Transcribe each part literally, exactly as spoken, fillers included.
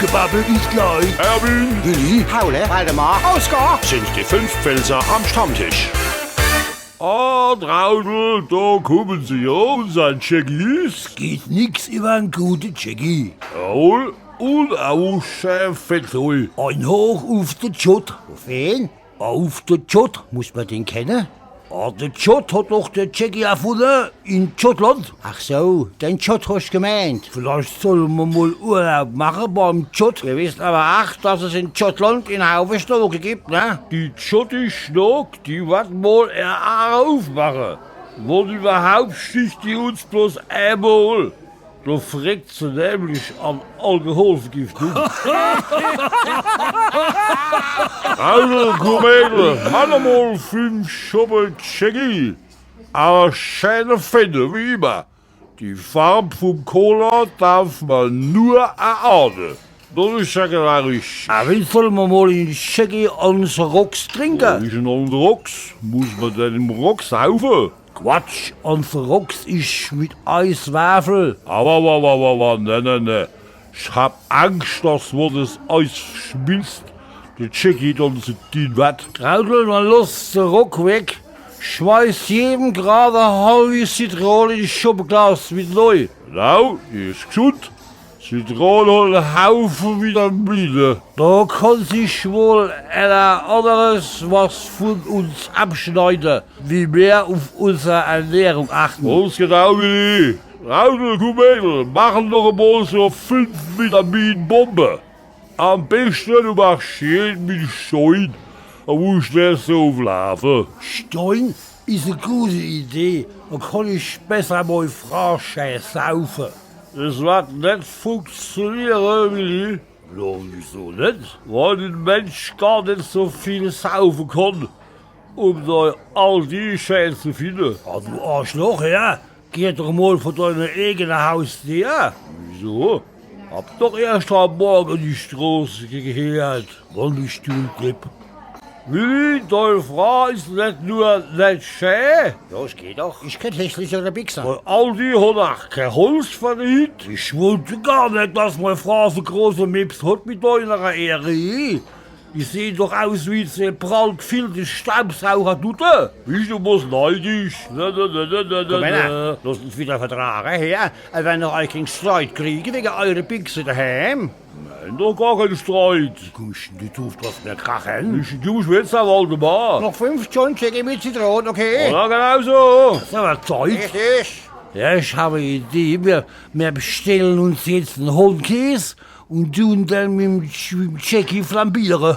Gebabbel is gleich. Erwin, Willi, Paule, Waldemar, Oskar sind die fünf Pfälzer am Stammtisch. Ah, Traudel, do kummen se jo, unser Tscheckis. Geht nix iwwer en gute Tschecki. Jawohl, un au schee fett hoi. Ein Hoch uf de Tschott. Uf wen? Uf de Tschott, muss mer den kenne? Ah, de Tschott hot doch de Tschecki erfunne, in Tschottland. Ach so, den Tschott hosch gemeent. Vielleicht solle mer mol Urlaub mache beim Tschott. Ihr wisst awwer ach, dass es in Tschottland en Haufe Schnoke gibt, ne? Die tschottisch Schnok, die werd mol ehr Aache ufmache. Wann iwwerhaupt, sticht die uns bloß emol. Do freckt se nämlich an Alkoholvergiftung. Also, Kumpel, han mer mol fünf Schoppe Tschecki. Awwer scheene Fenne, wie immer. Die Farb vum Cola derf mer nur erahne. Des is jo genau richtig. Ah, wie solle mer mol en Tschecki on the rocks trinke? Wie is en on the rocks? Muss mer den im Rock saufe? Quatsch, on the rocks is mit Eiswerfel. Awwer, awwer, awwer, awwer, ne, ne, ne. Ich hab Angscht, dass wann des Eis schmilzt, de Tschecki dann so dinn werd. Traudel, dann loss de Rock weg. Schmeiß jedem grad e halwi Zitron in Schoppeglas mit nei. Genau, die is gesund. Zitrone hot en Haufe Vitamine. Do kann sich wohl eener anneres was vun uns abschneide, wie mer uf unser Ernährung achte. Ganz genau, Willi. Traudel, kumm, Mädel, mache mer noch emol so fünf Vitaminbombe. Am beschte, du machsch jedem en Stein, do muss der so uflaafe. Stein is e gute Idee, do kann ich besser mei Fraa schee saufe. Des werd net funktioniere, Willi. Ja, wieso net? Weil en Mensch gar net so viel saufe kann, um de Aldi schee zu finne. Ah, du Arschloch, ja? Geh doch mol vor deine eigene Haustür. Wieso? Hab doch erscht heit Morge die Stroß gekehrt. Mann, bisch du en Depp. Willi, dei Fraa is net nur net schee. Ja, es geht doch. Ich kenn hässlichere Bichse. Dei Aldi hot ach kee Holz fer de Hütt. Ich wollt gar net, dass mei Fraa so große Mips hot mit deiner Ehre. Ich seh doch aus wie zwee prall gefillte Staubsaugerdutte. Bisch du bloß neidisch? Ne, ne, ne, ne, ne, ne, Komm her, ne. Loss uns widder vertrage, her. Aa, wenn ihr eich keen Streit kriege wege eure Bichse daheim. Mer hän doch gar keen Streit. Kummsch du druf, dass mer krache? Ich, du schwätz, Waldemar. Noch fünf Joint Tschecki mit Zitrone, okay? Ja, genau so. Des is awwer Zeug. Richtig. Ja, ich hab e Idee. Mer, mer bestelle uns jetzt en Handkäs un dun den mit em Tsch-, mit em Tschecki flambiere.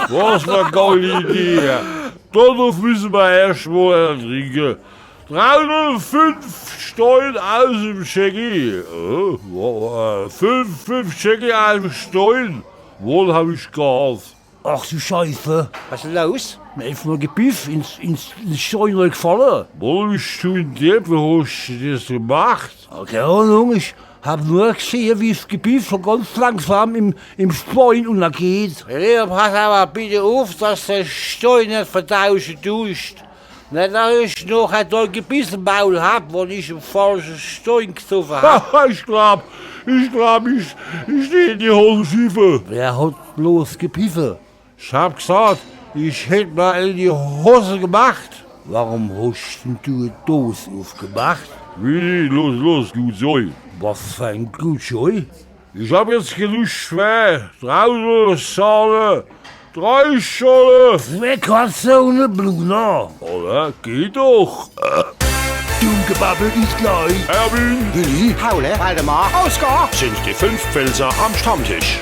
Was e geile Idee. Dodruf misse mer erscht mol ääner trinke. Dreihunnertfünf Stein aus em Tschecki. Äh, wo, äh, fünf, fünf Tschecki aus em Stein. Wohl hab ich Gas. Ach du Scheiße. Was is los? Mer is mol Gebiss ins, ins, ins Stein gefall. Wohl, bisch du en Depp, wie hosch du des gemacht? Ah, kee Ahnung, ich hab nur gsehe, wie's Gebiss so ganz langsam im, im Stein unnergeht. Leo, pass awwer bitte uf, dass de de Stein net vertausche dusch. Net, dass ich nochher dei Gebiss im Maul hab, wann ich em falsche Stein gesoffe hab. Ich glaab, ich glaab, ich, ich steh in die Hose schiffe. Wer hot bloß gepiffe? Ich hab gsaat, ich hätt mer in die Hose gemacht. Warum hosch dann du e Dos ufgemacht? Willi, los, los, gut sei. Was fer e gut sei? Ich hab jetzt genug schwer. Drei Schorle, drei Schorle. Zwee Katze un e Bluna. Oder? Geht doch. Dumm Gebabbel is gleich. Erwin, Willi, Paule, Waldemar, Oskar sind die fünf Pfälzer am Stammtisch.